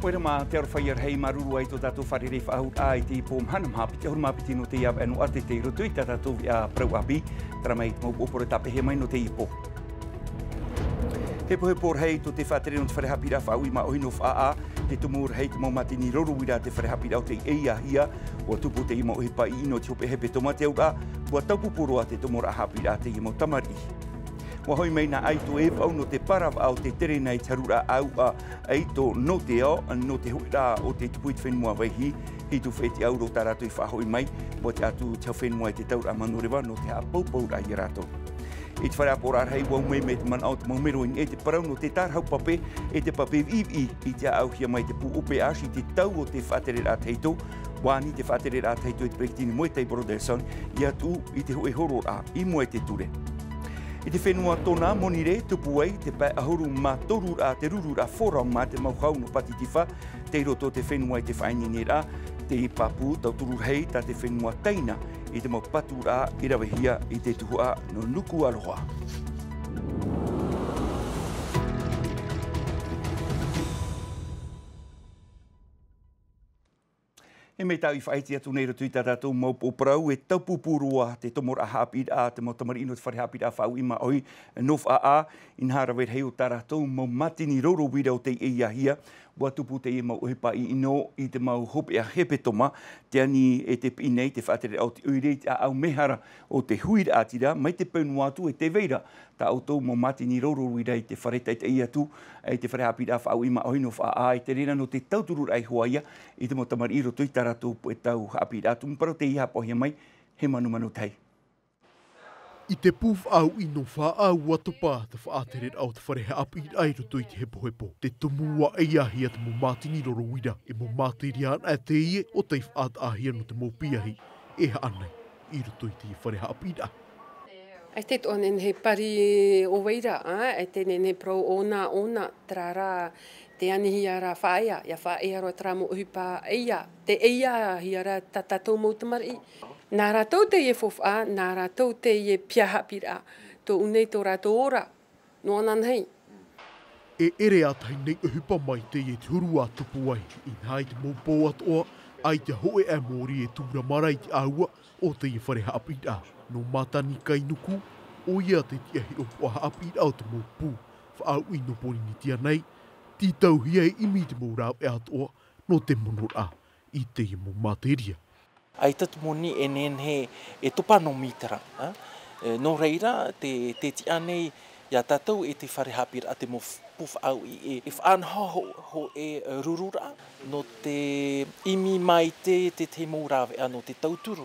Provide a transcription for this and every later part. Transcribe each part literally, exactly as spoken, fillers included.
Koira mā te aroha rahi, māuruuru i tō tātou fārereiraʻa faʻahou i te pō mahana maha piti ʻahuru mā piti nō teie ʻāvaʻe nō ʻAtete i roto i tā tātou veʻa parau ʻāpī. Tārahu mai te mau ʻōpuaraʻa tāpeʻahia mai nō teie pō. Hepohepo rahi tō te faʻatere nō te fare haʻapiʻiraʻa faʻauʻi māʻohi nō Faʻaʻā, te tumu rahi te mau mātini roro uira a te fare haʻapiʻiraʻa o tei ʻeiahia. ʻUa tupu teie mau ʻohipa ʻino i te hopeʻa hepetoma, te auraʻa, ʻua taupupū roa te tumu haʻapiʻiraʻa a teie mau tamariʻi. ʻUa hoʻi mai nā ʻaito e vaʻu nō te paravaʻa o te terena i te haruraʻa ʻāuʻa ʻaito nō te ao, nō te hoʻiraʻa o te tupu i te fenua Vaihi. Hitu fētiʻa auro tā rātou i faʻahoʻi mai, ʻua tiʻa atu te hau fenua i te tauraʻa manoreva nō te haʻapaupauraʻa ia rātou. I te fare ʻāpoʻoraʻa rahi, ʻua ʻumaʻi mai te manaʻo o te mau mero i niʻa i te parau nō te tārahu pape, e te pape viʻiviʻi, i te haʻauhia mai te pū ʻopeʻa i te tau o te faʻatereraʻa tahito. ʻUa ani te faʻatereraʻa tahito e te peretiteni Moetai Brotherson, ʻia tuʻu i te hōʻē hororaʻa i mua i te ture. I te fenua Tonga, Monirē, tupu ai te pae ʻahuru mā toruraʻa te rururaʻa Forum a te mau hau nō Pātitifā, tei roto o te fenua i te faʻaineineraʻa. Te pāpū tauturu rahi tā te fenua Taina i te mau paturaʻa i ravehia i te tuhaʻa nō Nukuʻalofa. E mea tāʻu i faʻaʻite atu nei i roto i tā tātou mau pō parau, e taupupū roa te tumu haʻapiʻiraʻa a te mau tamariʻi nō te fare haʻapiʻiraʻa faʻauʻi māʻohi nō Faʻaʻā, inaha rave rahi o tā rātou mau mātini roro uira o tei ʻeiahia. ʻUa tupu teie mau ʻohipa ʻino i te mau hopeʻa hepetoma, tē ani e te piʻi nei te faʻatereraʻa o te ʻoire i te ʻāʻau mehara o te huiraʻatira mai te peu noa atu, e tē vai ra tā ʻoutou mau mātini roro uira i te fare taʻitaʻi atu, i te fare haʻapiʻiraʻa faʻauʻi māʻohi nō Faʻaʻā, e te reira nō te tautururaʻa iho ā ia i te mau tamariʻi i roto i tā rātou puʻe tau haʻapiʻiraʻa. Tumu parau tei haʻapaʻohia mai e Manumanu Tahi. I te pū faʻauʻi nō Faʻaʻā ʻua topa te faʻatereraʻa o te fare haʻapiʻiraʻa i roto i te hepohepo. Te tumu ʻua ʻeiahia te mau mātini roro uira, e mau mātini anaʻe teie o tei faʻataʻahia nō te mau piahi e haʻa nei i roto i te fare haʻapiʻiraʻa. ʻAita e toʻa nehenehe e pari ʻo vai ra, ā, ʻaita e nehenehe e parau ʻōna, ʻōna, terā rā, tē anihia ra Faʻaʻā, ʻia faʻaʻeiahia roa terā mau ʻohipa ʻeiaha, tē ʻeiahia ra tā tātou mau tamariʻi. Nā rātou teie faufaʻa, nā rātou teie piahi haʻapiʻiraʻa, tōʻu nei tō rātou ora, nō ananahi. E ʻere ā tahi nei ʻohipa mai teie te huru ʻua tupu ai, inaha i te mau pō atoʻa, ʻaita hōʻē ʻae mōrī e tūrama ra i te ʻāua o teie fare haʻapiʻiraʻa. Nō Matani Kainuku, ʻoia te tiʻahiʻo puʻa haʻapiʻiraʻa o te mau pū faʻauʻi nō Pōrīnetia nei, tītauhia e ʻimi i te mau rāveʻa atoʻa nō te monoraʻa i teie mau materia. ʻAita te moni e nehenehe e topa nō mītera, ā? E, nō reira, te, te tiʻa nei iā tātou e te fare haʻapiʻiraʻa te mau f-, pū faʻauʻi e, e faʻanaho ho-, hōʻē, e, rururaʻa nō te ʻimi mai te, te, te mau rāveʻa nō te tauturu.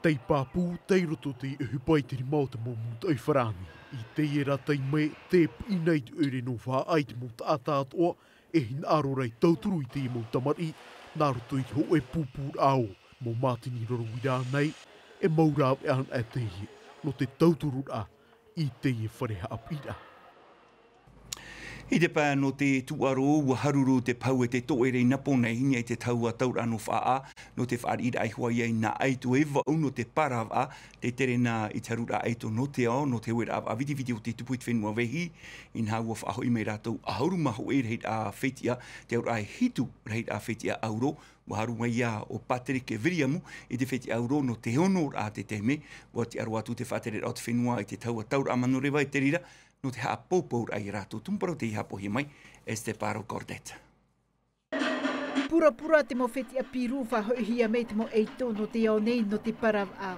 Tei pāpū, tei roto te ʻohipa i te rima o te mau mūtoʻi farāni. I teie rā taime, tē piʻi nei te ʻoire nō Faʻaʻā i te mau taʻata atoʻa e hinaʻaro ra e tauturu i te mau tamariʻi, nā roto i te hōʻē pūpūraʻa o mau mātini roro uira nei, e mau rāveʻa anaʻe teie nō te tautururaʻa i teie fare haʻapiʻiraʻa. I te pae nō te tūʻaro, ʻua haruru te pahu e te tōʻere i Napo nei, i niʻa i te tahua tauraʻa nō Faʻaʻā, nō te fāriʻiraʻa iho ā ia i nā ʻaito e vaʻu nō te paravaʻa, te terena i te haruraʻa ʻaito nō te ao, nō te ueraʻa vitiviti o te tupu i te fenua Vaihi. Inaha ʻua faʻahoʻi mai rātou ʻahuru mā hōʻē rahiraʻa fetiʻa, te auraʻa e hitu rahiraʻa fetiʻa auro. ʻUa haru mai ia ʻo Patrick Viriamu i te fetiʻa auro nō te onoraʻa a te taime. ʻUa tiʻa roa atu te faʻatereraʻa o te fenua i te tahua tauraʻa manoreva, e te reira nō te haʻapaupauraʻa ia rātou. Tumu parau tei haʻapaʻohia mai e Stefano Cordet. Purapura te mau fetiʻa pīrū faʻahoʻihia mai te mau ʻaito nō te ao nei nō te paravaʻa.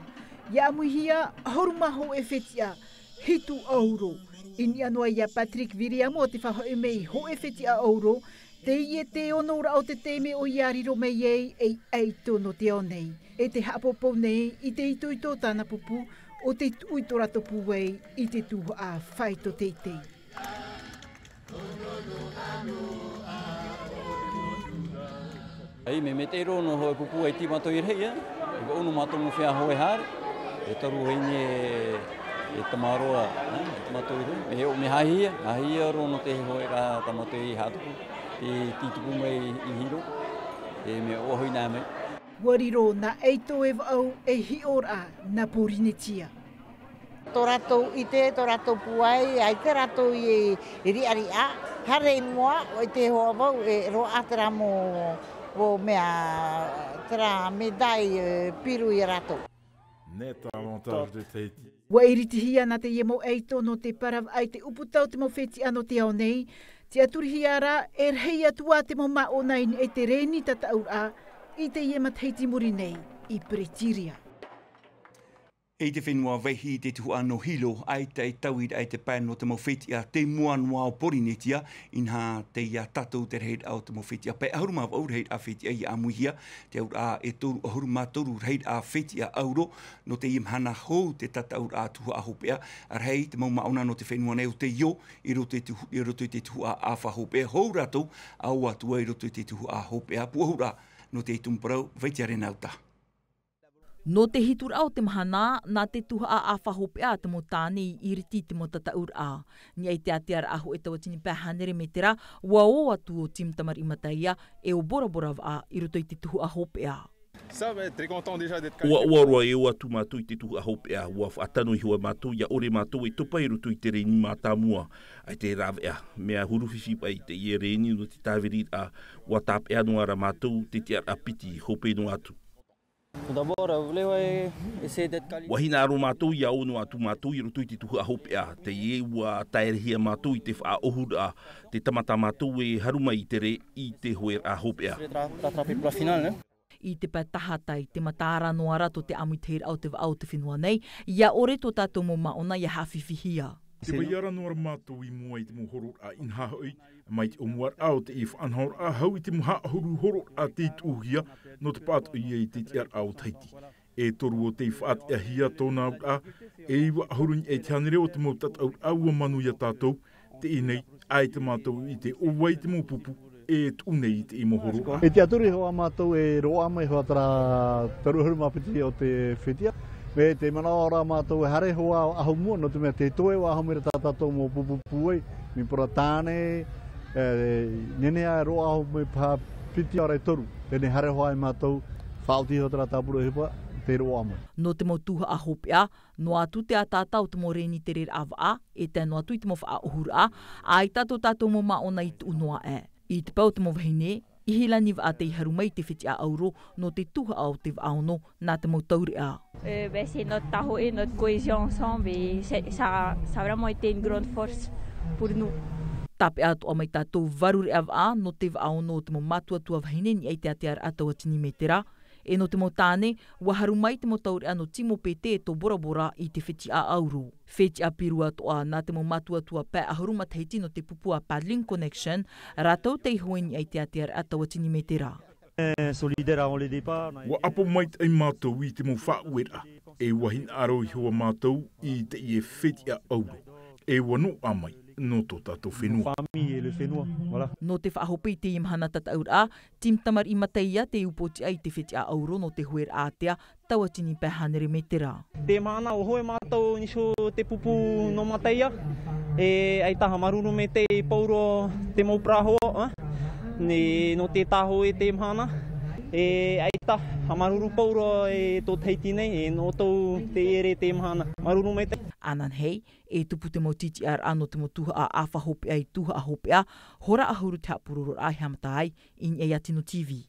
ʻIa ʻāmuihia ʻahuru mā hōʻē fetiʻa, hitu auro. I niʻa noa ia Patrick Viriamu ʻo tē faʻahoʻi mai hōʻē fetiʻa auro, teie te onoraʻa o te taime ʻoia e riro mai ai ei ʻaito nō te ao nei. E tē haʻapaupau nei i te itoito o tāna pupu, ʻo tē tuʻu i tō rātou pūai i te tuhaʻa faito teitei. ʻAi, mea, mea tei roa nō hōʻē pupu ʻaita mātou i rahi, ā. E vaʻu nō mātou mau feiā hōʻē haere. E toru vahine e, e tamaroa, ā, e mātou i rahi. Mea, mea haʻahia, haʻahia roa nō te hōʻē rā tā mātou i haʻatupu. Te, te tupu mai i Hiro. E mea ʻoaʻoa hoʻi nā mai. ʻUa riro nā ʻaito e vaʻu ei hiʻoraʻa nā Pōrīnetia. Tō rātou ʻite, tō rātou pūai, ʻaita rātou i riʻariʻa, haere i mua, ʻaita e hoa vau, e roaʻa terā mau, mau mea, terā médaille, e, piru ia rātou. Net avantage de Tahiti. ʻUa iritihia nā teie mau ʻaito nō te paravaʻa i te ʻūputa o te mau fetiʻa nō te ao nei, tiʻaturihia rā, e rahi atu ā te mau māʻona i niʻa i te rēni tataʻuraʻa i teie matahiti i muri nei i Pretoria. I te fenua Vaihi, te tuhaʻa nō Hilo, ʻaita e tauiraʻa i te pae nō te mau fetiʻa tei mua noa o Porinetia, inaha tei ia tātou te rahiraʻa o te mau fetiʻa pae ʻahuru mā vaʻu rahiraʻa fetiʻa ia ʻāmuihia, te auraʻa e toru ʻahuru mā toru rahiraʻa fetiʻa ʻauro, nō teie mahana hou te tataʻuraʻa tuhaʻa hopeʻa, rahi te mau māʻona nō te fenua nei o te io, i roto i te hu-, i roto i te tuhaʻa ʻāfa hopeʻa, hou rātou, ʻa ō atu ai i roto i te tuhaʻa hopeʻa, pūʻohuraʻa nō te tumu parau, Vaitia Renauta. Nō te hituraʻa o te mahana, nā te tuhaʻa ʻāfa hopeʻa te mau tāne i iriti i te mau tataʻuraʻa. Niʻa i te ātearaʻa hōʻē tauatini pae hānere mētera, ʻua ō atu ʻo Tim Tamariʻi Mataia, e ʻo Bora Bora Vaʻa i roto i te tuhaʻa hopeʻa. Ça va être très content déjà d'être qualifié. ʻUa, ʻua roa e ō atu mātou i te tuhaʻa hopeʻa, ʻua faʻatano iho ā mātou, ʻia ʻore mātou e topa i roto i te rēni mātāmua, ʻaita e rāveʻa, mea huru fifi paʻi teie rēni nō te tāviriraʻa, ʻua tāpeʻa noa ra mātou, te tiʻaraʻa piti, hope noa atu. Tout d'abord, euh, voulez, ouais, essayer d'être qualifié. ʻUa hinaʻaro mātou ʻia ō noa atu mātou i roto i te tuhaʻa hopeʻa. Teie ʻua taerehia mātou i te faʻaʻohuraʻa, tē tāmata mātou e haru mai i te reira i te hoeraʻa hopeʻa. Essayer de ra-, rattraper pour la finale, hein. I te pae tahatai, tē mataara noa ra tō te ʻāmuitahiraʻa o te vaʻa o te fenua nei, ʻia ʻore tō tātou mau māʻona ʻia haʻafifihia. Te vai ra noa ra mātou i mua i te mau hororaʻa inaha hoʻi, mai te ʻōmuaraʻa o teie faʻanahoraʻa hau i te mau haʻahuru hororaʻa tei tuʻuhia nō te pātoʻi i te tiʻaraʻa o Tahiti. E toru o tei faʻatiʻahia tōna auraʻa, e iva ʻahuru i niʻa i te hānere o te mau tataʻuraʻa ʻua manu ia tātou, teie nei, ʻaita mātou i ʻite ʻo vai te mau pupu e tuʻu nei i teie mau hororaʻa. E tiʻaturi hoʻi mātou e roaʻa mai hoʻi terā toru ʻahuru mā piti o te fetiʻa. Mea tē manaʻo ra mātou e haere hoʻi ʻahumua, nō te mea tē toe ʻahumua ra tā tātou mau pupu pūai, mai parau tāne, e, nehenehe e roaʻa mai paha piti ʻaore toru. Teie nei haere hoʻi mātou, faʻaoti hoʻi terā tāpura ʻohipa, tē roaʻa mai. Nō te mau tuhaʻa hopeʻa, noa atu te ataata o te mau rēni tereraʻa vaʻa, e tae noa atu i te mau faʻaʻohuraʻa, ʻaita tō tātou mau māʻona i tuʻu noa aʻe. I te pae o te mau vahine, ʻIhilani Vaʻa tei haru mai i te fetiʻa ʻauro nō te tuhaʻa o te vaʻa ono nā te mau taureʻa. Euh, ben, c'est notre tahoe, notre cohésion ensemble et c'est, ça, ça a vraiment été une grande force pour nous. Tāpeʻa atoʻa mai tātou varu reʻa vaʻa nō te vaʻa ono o te mau mātuatua vahine i niʻa i te ātearaʻa tauatini mētera, e nō te mau tāne, ʻua haru mai te mau taureʻa nō Timo Pete e tō Bora Bora i te fetiʻa ʻauro. Fetiʻa piru atoʻa nā te mau mātuatua pae ʻahuru matahiti nō te pupu a Paddling Connection, rātou tei hoʻi i niʻa i te ātearaʻa tauatini mētera. Eh, solidaire avant le départ, on a été ʻUa ʻapo maitaʻi mātou i te mau faʻaueraʻa, e ʻua hinaʻaro iho ā mātou i teie fetiʻa ʻauro, e ʻua noaʻa mai nō tō tātou fenua. Famille et le fenua, voilà. Nō te faʻahope i teie mahana tataʻuraʻa, Tim Tamariʻi Mataia te upootiʻa i te fetiʻa ʻauro nō te hoeraʻa ātea, tauatini pae hānere mētera. Te mahana ʻua hoʻi mātou i niʻa i te pupu nō Mataia, e ʻaita haʻamāuruuru maitaʻi pauroa te mau parau, eh? Nō te tahoe i teie mahana, e ʻaita haʻamāuruuru pauroa i tō Tahiti nei, e nō ʻoutou te ʻere i teie mahana. Māuruuru maitaʻi. Ananahi, e tupu te mau tītīʻaraʻa nō te mau tuhaʻa ʻāfa hopeʻa i tuhaʻa hopeʻa, hora ʻahuru te haʻapurororaʻa e haʻamata ai i niʻa iā Tino TV.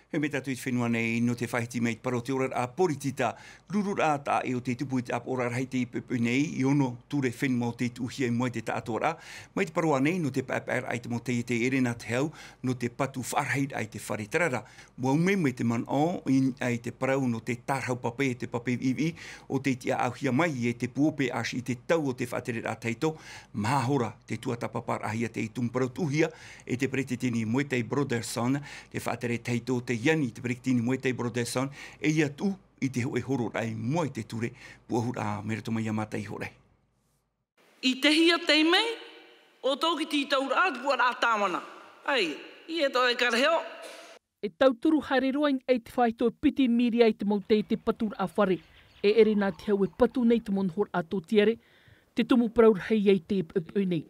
E mea tātou i te fenua nei, nō te faʻahiti mai i te parau o te oraraʻa poritita, rururaʻa taʻa ʻē o tei tupu i te ʻāpoʻoraʻa rahi i teie poʻipoʻi nei, i ono ture fenua o tei tuʻuhia i mua i te taʻatoʻaraʻa, mai te parau ānei, nō te paepaeraʻa i te mau taiete ʻere nā te hau, nō te patu faʻarahiraʻa i te fare terā rā, ʻua ʻume mai te manaʻo, i niʻa i te parau nō te tārahu pape, te pape viʻiviʻi, o tei tiʻaʻauhia mai e te pū ʻope ʻāsi i te tau o te faʻatereraʻa tahito, maha hora te tuatāpaparaʻahia teie tumu parau tuʻuhia, e te peretiteni Muay Thai Brotherson, te faʻatere tahito o te iani i te peretiteni Muay Thai Brotherson, e ʻia tuʻu i te hōʻē hororaʻa i mua i te ture, pūʻohuraʻa mai roto mai iā Mataʻi Horai. I te hia tei mai, ʻo tō ki te tauraʻa, te puaraʻa tāvana. ʻAi, i e tō e kareheo. E tauturu haere roa i te faito e piti miria i te mau taiete paturaʻa fare, e ʻere nā te hau e patu nei te mau nohoraʻa tōtiare, te tumu parau rahi ai i teie poʻipoʻi nei.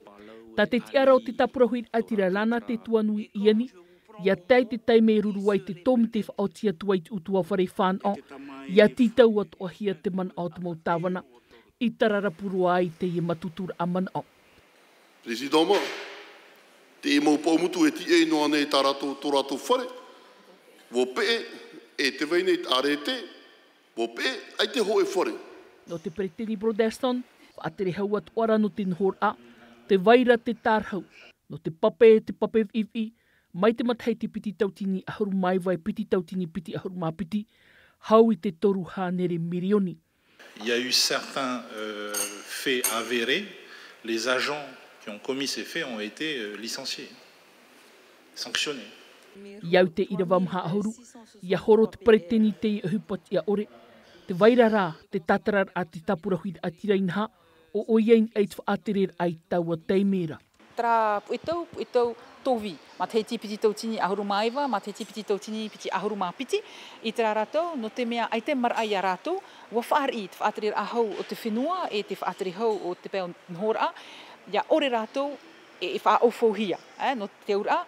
Tā te tiʻaraʻa o te tāpura huiraʻatira Lana Tetuanui Iani, Ia tae te taime e ruru ai te tōmite faʻaoti atu ai te ʻutuāfare fānaʻo, ia tītau atoʻa hia te manaʻo o te mau tāvana i tararapu roa ai teie matuturaʻa manaʻo. Peresidoma, teie mau paʻumutu e tīaʻi noa nei tā rātou, tō rātou fare, ʻua peʻe, e tē vai nei te ʻarete, ʻua peʻe, ʻaita e hōʻē fare. Nō te peretiteni Broderson, faʻatere hau atu ʻoia nō te nohoraʻa, tē vai ra te tārahu nō te pape, te pape viʻiviʻi, mai te matahiti piti tautini ʻahuru mā iva e piti tautini piti ʻahuru mā piti, hau i te toru hānere mirioni. Il y a eu certains, euh, faits avérés. Les agents qui ont commis ces faits ont été, euh, licenciés, sanctionnés. I au i te ʻīrava maha ʻahuru, ia horo te peretiteni i te ʻohipa tiʻaʻore, tē vai ra rā te tātararaʻa, te tāpura huiraʻatira inaha, ʻo ʻoia i niʻa i te faʻatereraʻa i taua taime ra. Terā puʻe tau, puʻe tau tōvī, matahiti piti tautini ʻahuru mā iva, matahiti piti tautini piti ʻahuru mā piti, i terā ra tau, nō te mea ʻaita e maraʻa ia rātou, ʻua fāriʻi te faʻatereraʻa hau o te fenua, e te faʻatere hau o te pae o nohoraʻa, ia ʻore rātou e, e faʻaʻaufauhia, e, nō te auraʻa,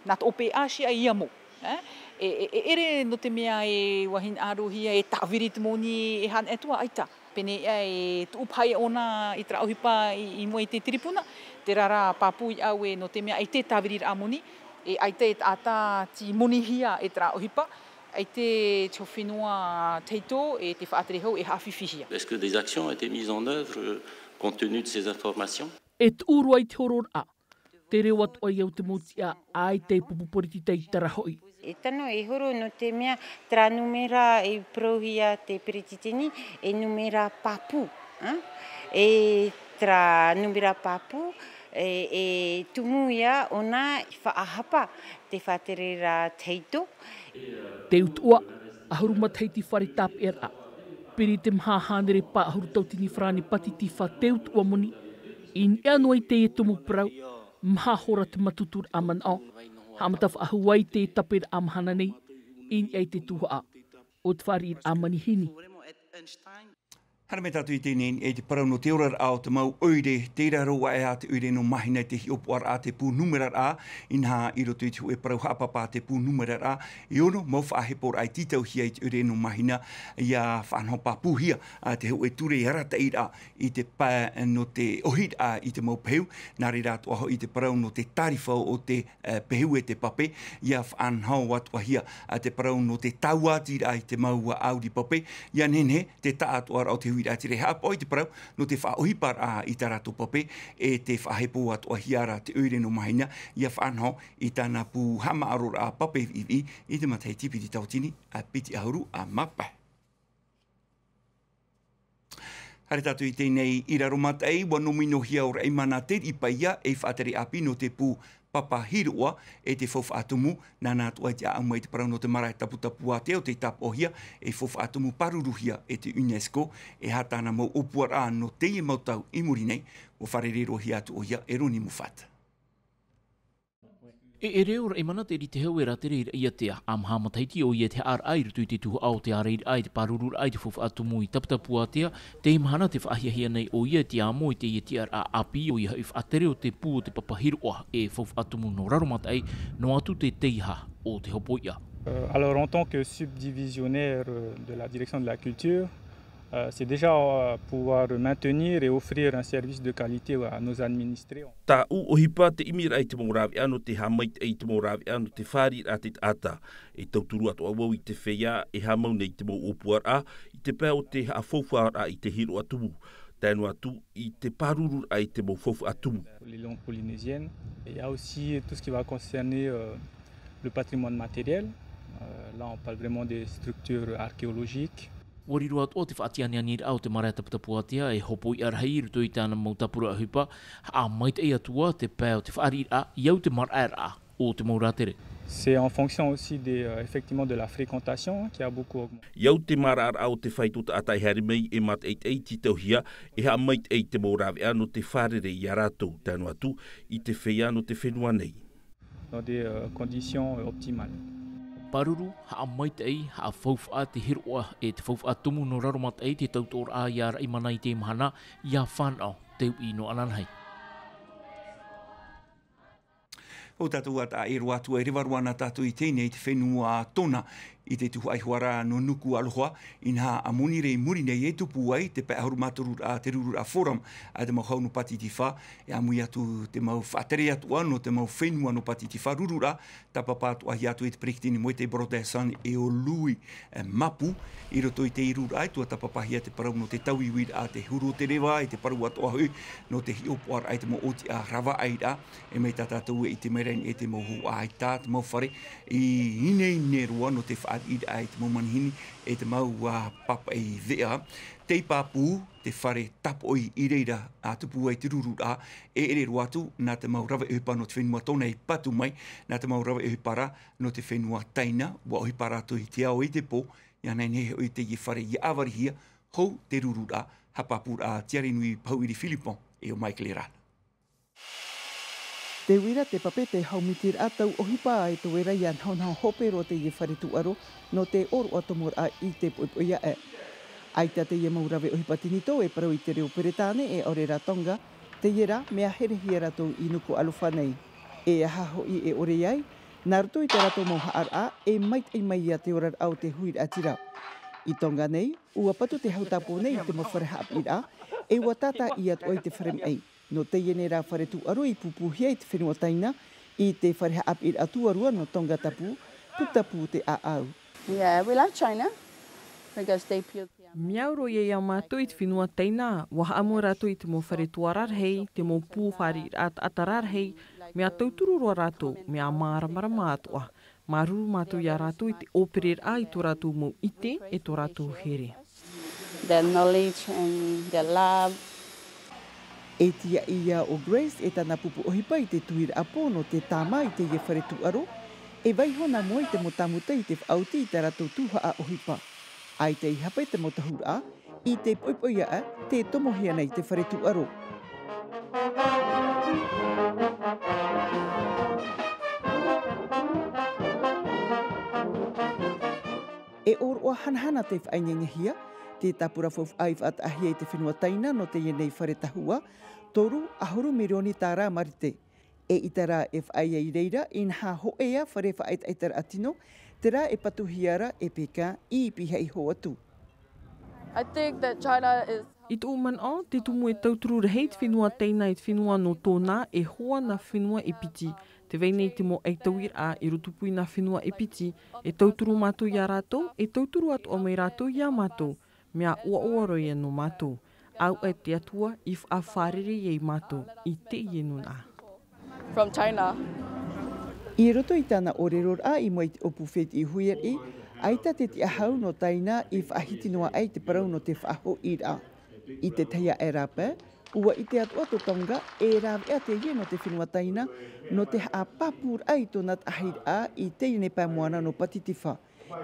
nā te ʻōpeʻa ʻāsia ia mau, e, e, e, e ʻere nō te mea e ʻua hinaʻarohia e tāviri te moni e haʻaneʻa atu ā, ʻaita. Pēneiaʻe e tuʻu paha ʻōna i terā ʻohipa i, i mua i te tiripuna, terā rā pāpū ia au ē nō te mea ʻaita e tāviriraʻa moni, e ʻaita e taʻata tei monihia e terā ʻohipa, ʻaita te hau fenua tahito e te faʻatere hau e haʻafifi hia. Est-ce que des actions ont été mises en œuvre, euh, compte tenu de ces informations ? E tuʻu roa i te hororaʻa, te reo atoʻa ia au te mau tiʻa, ʻaita e pupu poritita i terā hoʻi. E tano e horo nō te mea terā nūmera i parauhia te peretiteni, e nūmera pāpū, e? E terā nūmera pāpū, e, e tumu ia ʻōna i faʻahapa te faʻatereraʻa tahito. Te utuʻa, ʻahuru matahiti fare tāpeʻaraʻa. Piri te maha hānere pae ʻahuru tautini farāne pātitifa te utuʻa moni, i niʻa noa i teie tumu parau, maha hora te matuturaʻa manaʻo, haʻamata faʻahou ai te taperaʻa mahana nei, i niʻa i te tuhaʻa o te fāriʻiraʻa manihini. Haere mai tātou i teie nei, i te parau nō te oraraʻa o te mau ʻoire, tei raro aʻe ā te ʻoire nō Mahina i te hiʻopoʻaraʻa, te pū nūmeraraʻa, inaha i roto i te hōʻē parau haʻapāpā te pū nūmeraraʻa, e ono mau faʻaheporaʻa i tītauhia i te ʻoire nō Mahina, ia faʻanaho pāpūhia, ā, te hōʻē ture arataʻiraʻa i te pae nō te ʻohiraʻa i te mau pehu, nā reira atoʻa hoʻi te parau nō te tārifa o te, e, pehu e te pape, ia faʻanaho atoʻahia, ā, te parau nō te tāuaʻatiraʻa i te mau ʻauri pape, ia nehenehe te taʻatoʻaraʻa o te huiraʻatira e haʻapaʻo i te parau nō te faʻaʻohiparaʻa i tā rātou pape, e tē faʻahepo atoʻahia ra te ʻoire nō Mahina, ia faʻanaho i tāna pū haʻamāʻaroraʻa pape viʻiviʻi i te matahiti piti tautini, ā, piti ʻahuru mā pae. Haere tātou i teie nei i Raromataʻi, ʻua nōminohia ʻo Raʻimana Teriʻi Paia ei faʻatere ʻāpī nō te pū papa hiroʻa e te faufaʻa tumu, nāna atoʻa i te ʻāʻau mai i te parau nō te marae taputapuātea ʻo tei tāpaʻohia ei faufaʻa tumu pāruruhia e te UNESCO, e aha tāna mau ʻōpuaraʻa nō teie mau tau i muri nei, ʻua fārerei-roa-hia atu ʻoia e Roni Mufata. E ʻere ʻo Raʻimana Teriʻi te hau e rātere i Raʻiātea, ʻa maha matahiti ʻoia i te haʻaraʻa i roto i te tuhaʻa o te ārairaʻa i te pārururaʻa i te faufaʻa tumu i Taputapuātea, teie mahana tē faʻahiahia nei ʻoia i te amo i teie tiʻaraʻa ʻāpī ʻoia hoʻi faʻatere o te pū o te papa hiroʻa e faufaʻa tumu nō Raromataʻi, noa atu te teiaha o te hopoiʻa. Euh, alors, en tant que subdivisionnaire, euh, de la direction de la culture, euh, c'est déjà, euh, pouvoir maintenir et offrir un service de qualité à nos administrés. Tāʻu ʻohipa te ʻimiraʻa i te mau rāveʻa nō te haʻamaitaʻi i te mau rāveʻa nō te fāriʻiraʻa te taʻata. E tauturu atoʻa vau i te feiā e haʻamau nei i te mau ʻōpuaraʻa, i te pae o te haʻafaufaʻaraʻa i te hiroʻa tumu, tae noa atu i te pārururaʻa i te mau faufaʻa tumu. Les langues polynésiennes. Et il y a aussi tout ce qui va concerner, euh, le patrimoine matériel. Euh, là, on parle vraiment des structures archéologiques. ʻUa riro atoʻa te faʻatianianiraʻa o te marae Taputapuātea e hopoiʻa rahi i roto i tāna mau tāpura ʻohipa, haʻamaitaʻi atu ā te pae o te fāriʻiraʻa i au te maraʻaraʻa o te mau rātere. C'est en fonction aussi des, euh, effectivement de la fréquentation, hein, qui a beaucoup augmenté. I au te maraʻaraʻa o te fāito taʻata e haere mai e mātaʻitaʻi tītauhia, e haʻamaitaʻi te mau rāveʻa nō te fārerei ia rātou, tae noa atu i te feiā nō te fenua nei. Dans des, euh, conditions, euh, optimales. Pāruru, haʻamaitaʻi, haʻafaufaʻa te hiroʻa e te faufaʻa tumu nō Raromataʻi te tautoʻoraʻa ia Raʻimana i teie mahana, ia fānaʻo te uʻi nō ananahi. Hou tātou ʻātaʻa e roa atu, e reva roa na tātou i teie nei, te fenua Tona, i te tuhaʻa iho ra nō Nukuʻalofa, inaha a Monirē i muri nei e tupu ai te pae ʻahuru mā toru raʻa, te ruru raʻa Forum a te mau hau nō Pātitifā, e ʻāmui atu te mau faʻatere atoʻa nō te mau fenua nō Pātitifā, ruru raʻa, tāpapa atoʻahia atu e te peretiteni Moetai Brotherson e ʻo Louis, e, Mapu, i roto i te ruru raʻa, e tuatāpapahia te parau nō te tauiui raʻa, te huru o te reva, e te parau atoʻa hoʻi nō te hiʻopoʻa raʻa i te mau ʻōtiʻa ravaʻai raʻa, e mai tā tātou e ʻite mai ra i niʻa i te mau hōʻē ʻaita, te mau fare, i ineine roa nō te fāriʻi raʻa i te mau manihini, e te mau, ā, pāpaʻi veʻa. Tei pāpū te fare tāpoʻi i reira, ā, tupu ai te ruru raʻa, e ʻere roa atu, nā te mau rave ʻohipa nō te fenua Tona i patu mai, nā te mau rave ʻohipa ra nō te fenua Taina, ʻua ʻohipa rātou i te ao i te pō, ʻia nehenehe hoʻi teie fare ʻia ʻāvarihia, hou te ruru raʻa, haʻapāpū raʻa a Tiarinui Pahuʻiri Philippon, e ʻo Michael Erana. Te uira, te pape, te haumiti raʻa tau ʻohipa e toe ra ʻia nahonaho hope roa teie fare tūʻaro nō te ʻōroʻa tomo raʻa i te poʻipoʻi aʻe. ʻAita teie mau rave ʻohipa tinitō e parau i te reo Peretāne e ʻaore rā Tonga, teie rā, mea herehia rātou i Nukuʻalofa nei. E aha hoʻi e ʻore ai, nā roto i tā rātou mau haʻaraʻa, e maitaʻi mai ia te oraraʻa o te huiraʻatira. I Tonga nei, ʻua patu te hautapō nei i te mau fare haʻapiʻiraʻa, e ʻua tātaʻi atoʻa i te fare maʻi. Nō teie nei rā fare tūʻaro i pūpūhia i te fenua Taina, i te fare haʻapiʻiraʻa tuarua nō Tongatapu, Putapū te ʻāʻau. Yeah, we love China because they pure. Mea ʻoro ia mātou i te fenua Taina, ʻua haʻamau rātou i te mau fare tuararahi, te mau pū fāriʻiraʻa taʻata rarahi, mea tauturu roa rātou, mea māramarama atoʻa. Māuruuru mātou ia rātou i te ʻōpereraʻa i tō rātou mau ʻite, e tō rātou here. Their knowledge and their love. E tīaʻi ia ʻo Grace e tāna pupu ʻohipa i te tuiraʻa pō nō te tāmā i teie fare tūʻaro, e vaiiho nā mua i te mau tāmuta i te faʻaoti i tā rātou tuhaʻa ʻohipa. ʻAita i hape te mau tahuraʻa, i te poʻipoʻi aʻe, tē tomohia nei te fare tūʻaro. E ʻōroʻa hanahana tei faʻaineinehia, te tāpura faufaʻa i faʻataʻahia i te fenua Taina nō teie nei fare tahua, toru ʻahuru mirioni tārā marite. E ʻita rā e faʻaea i reira, inaha hōʻē ā fare faʻaʻetaʻetaraʻa tino, terā e patuhia ra e Pekin i pihaʻi iho atu. I think that China is. I tōʻu manaʻo, te tumu e tauturu rahi te fenua Taina i te fenua nō Tona, e hoa nā fenua e piti. Tē vai nei te mau ʻaitauiraʻa i rotopū i nā fenua e piti, e tauturu mātou ia rātou, e tauturu atoʻa mai rātou ia mātou. Mea ʻoaʻoa roa ia nō mātou. Auaʻe te Atua i faʻafārerei ai mātou i teie nūnaʻa. From China. I roto i tāna ʻōreroraʻa i mua i te ʻōpū fētiʻi huiraʻi, ʻaita te tiʻahau nō Taina i faʻahiti noa ai te parau nō te faʻahoʻiraʻa. I te tahi aʻe rā pae, ʻua ʻite atoʻa tō Tonga, e rāveʻa teie nō te fenua Taina, nō te haʻapāpūraʻa i tōna taʻahiraʻa i teie nei pae moana nō Pātitifā.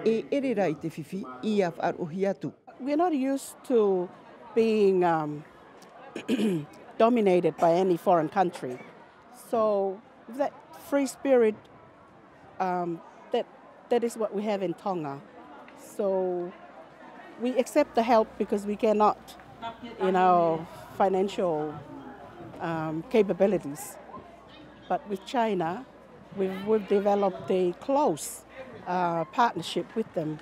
E ʻere rā i te fifi, ʻia faʻaroʻohia atu. We're not used to being, um, dominated by any foreign country. So that free spirit, um, that, that is what we have in Tonga. So we accept the help because we cannot, in our financial, um, capabilities. But with China, we've, we've developed a close, uh, partnership with them,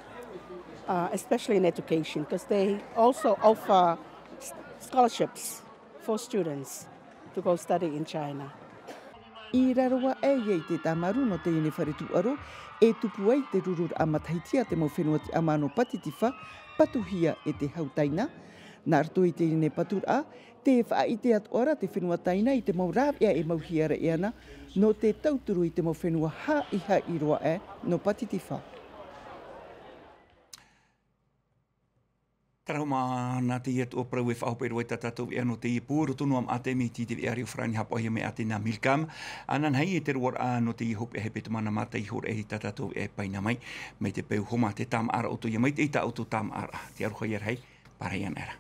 uh, especially in education, 'cause they also offer s-, scholarships for students to go study in China. I raro aʻe ia i te tāmarū nō teie nei fare tūʻaro, e tupu ai te rururaʻa matahiti a te mau fenua tiʻamā nō Pātitifā, patuhia e te hau Taina. Nā roto i teie nei paturaʻa, tē faʻaʻite atoʻa ra te fenua Taina i te mau rāveʻa e mauhia ra iāna, nō te tauturu i te mau fenua haʻihaʻi roa aʻe nō Pātitifā. Terā hoʻi nā teie atoʻa parau e faʻahope roa ai tā tātou veʻa nō teie pō, roto noa mā te mea iti te veʻa reo farāni haʻapaʻohia mai e Atena Milcam. Ananahi e te roaraʻa nō teie hopeʻa hepetoma nā mātou i hōroʻa i tā tātou veʻa e paina mai. Mai te peu homa te tāmāʻaraʻa o tō ia mai te ʻita o tō tāmāʻaraʻa. Te aroha ia rahi, pārahi ana ra.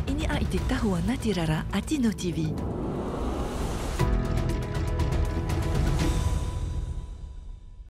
I niʻa i te tahua nātirara a Tino TV.